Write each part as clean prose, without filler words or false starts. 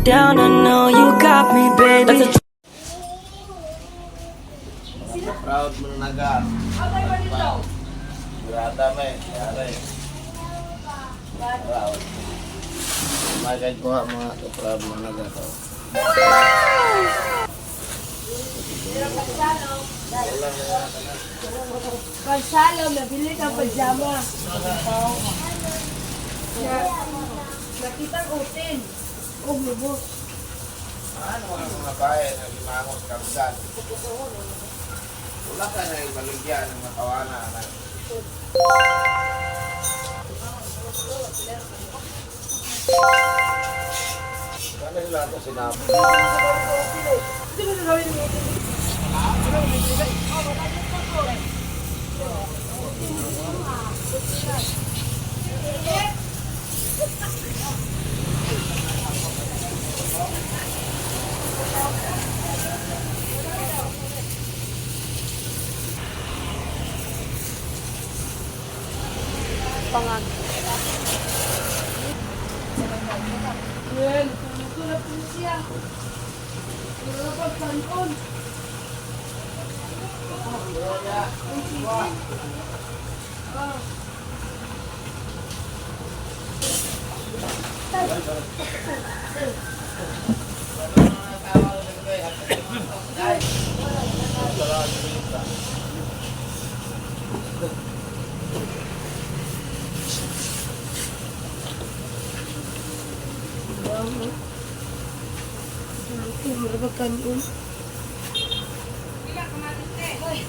down, I know you got me, baby. That's a Proud mo na naga. Grada me, yari. Proud. Magay ko mga ka-proud mo naga to. Pagsalo, nabili kang pajama. Nakita ang hotel. Oh, lubos. Ano mga mga bahay na limangos kamdan? Wala ka na ibaligyan ng matawana na. Sana sila ako sinabi. Hindi mo gagawin mo. Pangag. Well, tumuto na po siya. Wala pa kanon. Wala pa kanon.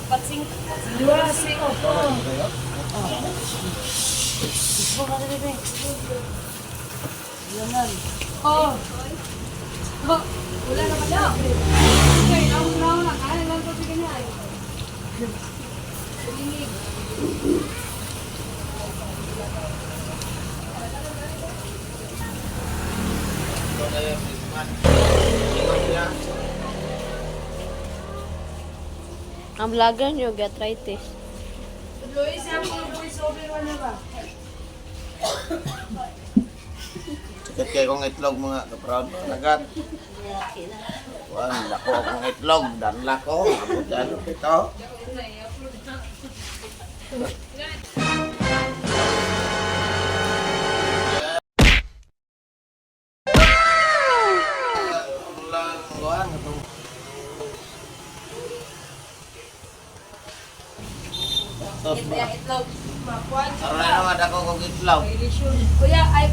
Patsing. Dua, si Opo. Oh. Oh, wala na ba daw? Okay, nauna na. Kaya lang to sa kanya. Rinig. Ito kayo, Christmas. Ingon siya. Ang vlogger niyo, arthritis. Luis, ang mga voice over wala ba? Sakit kayo kong itlog mga ka-proud mga nagat. Kuan, dako akong itlog, danla ko. Abot ano ito. Kuan, itong Tos ba? Itlog. Makuan Aray na nga dako kong itlog. Kuya, ay.